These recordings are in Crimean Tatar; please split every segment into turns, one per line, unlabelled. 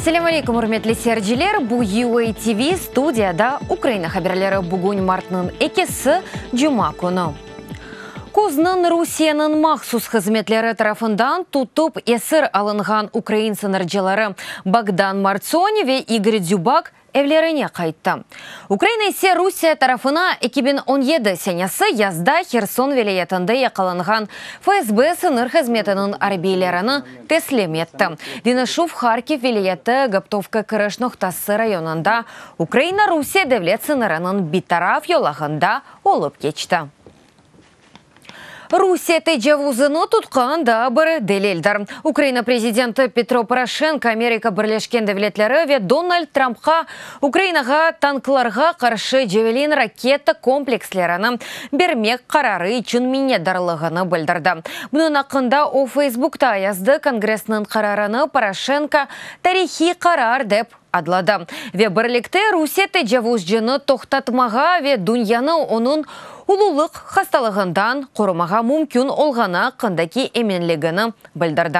Selâm aleyküm, ürmetli seyirciler! Bu UA TV, studiyada Ukraina haberleri. Bugün martnıñ ekisi, cuma künü. Küzniñ Rusiyeniñ mahsus hızmetleri tarafından tutıp esir alınğan ukrain sıñırcıları Bogdan Martsoni ve İgor Dzübak evlerine qayttı. Ukraina ise Rusiye tarafına 2017 senesi yazda Herson vilâyetinde yaqalanğan FSB sıñır hızmetiniñ arbiylerini teslim etti. Deñişüv Harkiv vilâyeti Goptovka kiriş noqtası rayonında Ukraina-Rusiye devlet sıñırınıñ bitaraf yolağında olıp keçti. Rusiye tecavuzını tutqan daa bir delildir. Ukraina prezidenti Petro Poroşenko Amerika Birleşken Devletleri ve Donald Trampqa Ukrainağa tanklarğa qarşı Javelin raketa komplekslerini bermek qararı içün minnetdarlığını bildirdi. Bunıñ aqqında o Facebookta yazdı. Kongressniñ qararını Poroşenko tarihiy qarar dep adladı ve birlikte Rusiye tecavuzcını toqtatmağa ve dünyanı onıñ ululıq hastalığından qorumağa mümkün olğanı aqqındaki eminligini bildirdi.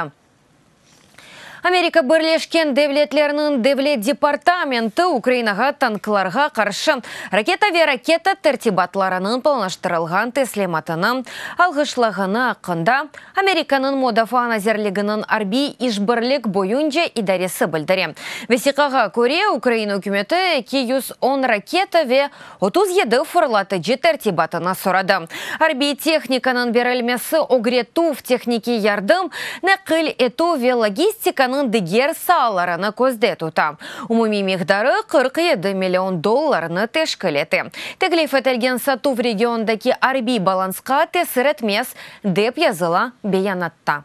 Amerika Birleşken Devletleriniñ Devlet departamenti Ukrainağa tanklarğa qarşı raketa ve raketa tertibatlarınıñ planlaştırılğan teslimatını alğışlağanı aqqında Amerikanıñ Mudafaa nazirliginiñ arbiy işbirlik boyunca idaresi bildire. Vesiqağa köre, Ukraina ükümeti 210 raketa ve 37 fırlatıcı tertibatını soradı. Arbiy tehnikanıñ berilmesi ögretüv, tehnikiy yardım, naqil etüv ve logistikanıñ diger saalarını közde tuta. Umumiy miqdarı 47 million dollarnı teşkil ete. Teklif etilgen satuv regiondaki arbiy balansqa tesir etmez, dep yazıla beyanatta.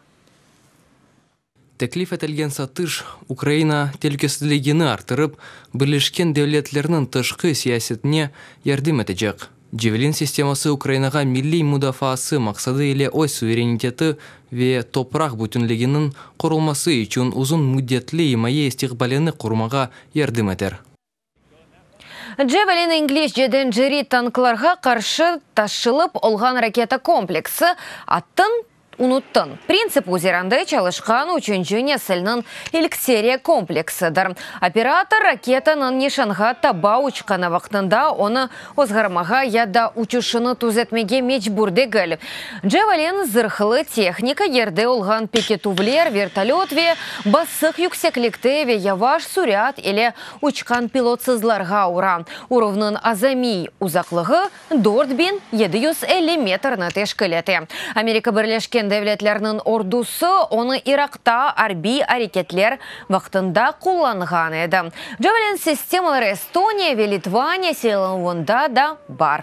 Teklif etilgen satış Ukraina telükesizligini arttırıp, Birleşken Devletlerniñ tışqı siyasetine yardım etecek. Javelin sisteması Ukrainağa milliy mudafaası maqsadı ile öz suvereniteti ve topraq bütünliginiñ qorulması içün uzun müddetli imaye istiqbalini qurmağa yardım eter.
Javelin inglizceden Cerit tanklarğa qarşı taşılıp olğan raketa kompleksi, attın, unuttın printsipi üzerinde çalışqan üçünci nesilniñ ilk seriya kompleksidir. Operator raketanıñ nişanğa taba uçqanı vaqtında onı ozğarmağa ya da uçuşını tüzetmege mecbur degil. Javelin zırhlı tehnika, yerde olğan pekitüvler, vertolöt ve basıq yükseklikte ve yavaş sürat ile uçqan pilotsızlarğa ura. Uruvnıñ azamiy uzaqlığı 4750 metrni teşkil ete. Amerika Birleşken Devletleriniñ ordusı onı İraqta arbiy areketler vaqtında qullanğan edi. Javelin sistemaları Estoniya ve Litvaniya silâlanuvında da bar.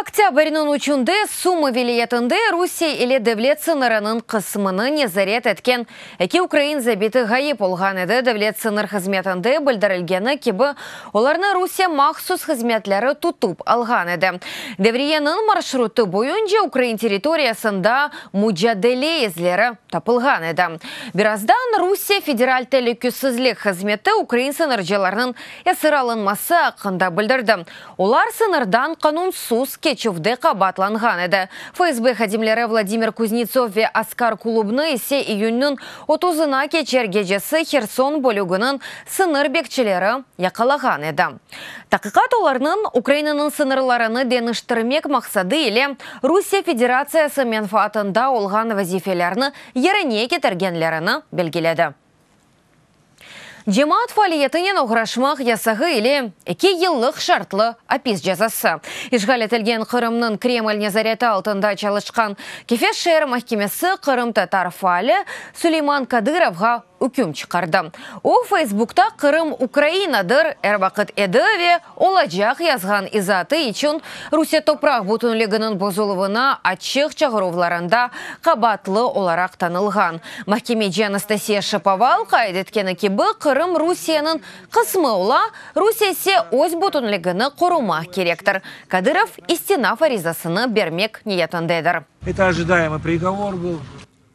Oktâbrniñ üçünde Sumı vilâyetinde Rusiye ile devlet sıñırınıñ qısmını nezaret etken eki ukrain zabiti ğayıp olğan edi. Devlet sıñır hızmetinde bildirilgeni kibi, olarnı Rusiye mahsus hızmetleri tutıp alğan edi. Devriyeniñ marşrutı boyunca ukrain territoriyasında mucadele izleri tapılğan edi. Birazdan Rusiye Federal telükesizlik hızmeti ukrain sıñırcılarınıñ esir alınması aqqında bildirdi. Olar sıñırdan qanunsız keçüvde qabaatlanğan edi. FSB hadimleri Vladimir Kuznetsov ve Oskar Kulubnı ise iyünniñ otuzına keçer gecesi Herson bölüginiñ sıñır bekçileri yaqalağan edi. Taqiqat olarnıñ Ukrainanıñ sıñırlarını deñiştirmek maqsadı ile Rusiye Federatsiyası menfaatında olğan vazifelerni yerine ketirgenlerini belgiledi. Cemaat faaliyetinen oğraşmaq yasağı ile eki yıllıq şartlı apis cezası. İşğal etilgen Qırımnıñ Kreml nezareti altında çalışqan Kefe şeer mahkemesi qırımtatar faali Suleyman Kadırovğa üküm çıqardı. O, Facebookta Qırım Ukrainadır, er vaqıt edi ve olacaq yazğan izaatı içün Rusiye topraq bütünliginiñ bozuluvına açıq çağıruvlarında qabaatlı olaraq tanılğan. Mahkemeci Anastasiya Şapoval qayd etkeni kibi, Qırım Rusiyeniñ qısmı ola, Rusiye ise öz bütünligini qorumaq kerektir. Kadırov istinaf arizasını bermek niyetindedir.
Это ожидаемый приговор был.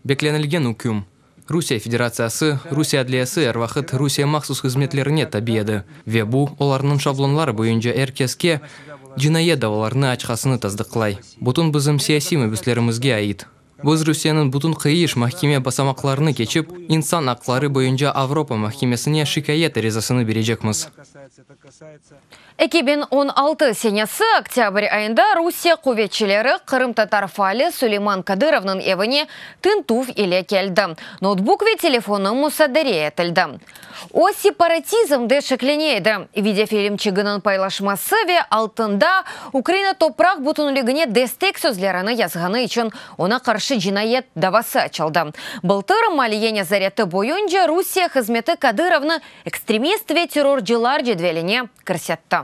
Beklenilgen üküm. Rusiye Federatsiyası, Rusiye adliyesi er vaqıt Rusiye mahsus hızmetlerine tabi edi ve bu, olarnıñ şablonları boyunca er keske cinayet davalarını açqasını tasdıqlay. Bütün bizim siyasiy mabüslerimizge ait. Biz Rusiyeniñ bütün qıyış mahkeme basamaqlarını keçip, İnsan aqları boyunca Avropa mahkemesine şikâyet arizasını berecekmiz.
2016 senesi oktâbr ayında Rusiye quvetçileri qırımtatar faali Suleyman Kadırovnıñ evine tintüv ile keldi, noutbuk ve telefonı musadere etildi. O, separatizmde şeklene edi. Videofilmçiginiñ paylaşması ve altında Ukraina topraq bütünligine destek sözlerini yazğanı içün oña qarşı cinayet davası açıldı. Bıltır Maliye nezareti boyunca Rusiye hızmeti Kadırovnı ekstremist ve terrorcılar cedveline kirsetti.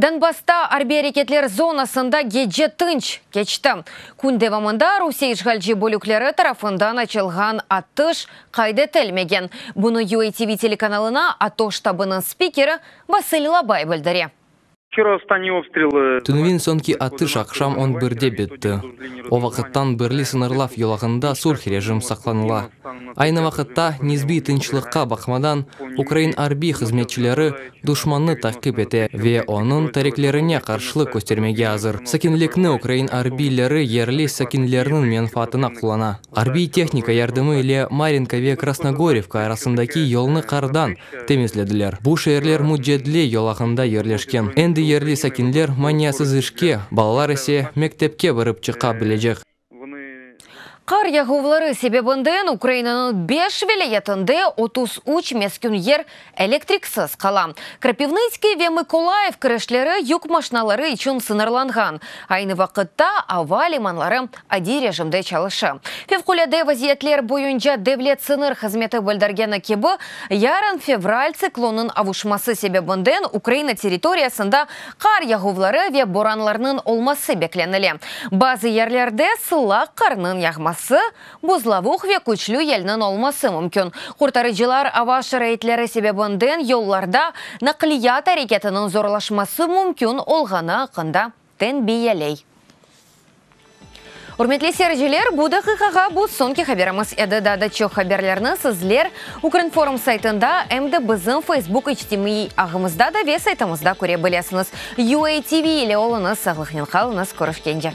Donbassta arbiy areketler zonasında gece tınç keçti. Kün devamında Rusiye işğalci bölükleri tarafından açılğan atış qayd etilmegen. Bunı UATV telekanalına ATO ştabınıñ spikeri Vasıl Labay bildire.
Tünevin soñki atış aqşam on birde bitti. O vaqıttan berli sıñırlav yolağında sulh rejim saqlanıla. Aynı vaqıtta, nisbiy tınçlıqqa baqmadan, ukrain arbiy hızmetçileri duşmannı taqip ete ve onıñ tariklerine qarşılıq köstermege azır. Sakinlikni ukrain arbiyleri yerli sakinlerniñ menfaatına qullana. Arbiy tehnika yardımı ile Marinka ve Krasnogorivka arasındaki yolnı qardan temizlediler. Bu şeerler müddetli yolağında yerleşken. Endi yerli sakinler maniasız işke, balalar ise mektepke barıp çıqa bilecek.
Qar yağuvları sebebinden Ukrainanıñ beş vilâyetinde 33 meskün yer elektriksiz qala. Kropivnıtskiy ve Mıkolayiv kirişleri yük maşinaları içün sıñırlanğan. Aynı vaqıtta ava limanları adiy rejimde çalışa. Fevqulâde vaziyetler boyunca Devlet sıñır hızmeti bildirgeni kibi, yarın fevral tsiklonıñ avuşması sebebinden Ukraina territoriyasında qar yağuvları ve boranlarnıñ olması beklenile. Bazı yerlerde sılaq qarnıñ yağması, buzlavuq ve küçlü yelniñ olması mümkün. Qurtarıcılar ava şaraitleri sebebinden yollarda naqliyat areketiniñ zorlaşması mümkün olğanı aqqında tenbiyeley. Ürmetli seyirciler, bu daqiqağa bu soñki haberimiz edi. Daa da çoq haberlerni sizler Ukrinform saytında, em de bizim Facebook içtimaiy ağımızda da ve saytımızda köre bilesiñiz. UATV ile oluñız, sağlıqnen qalıñız, körüşkence.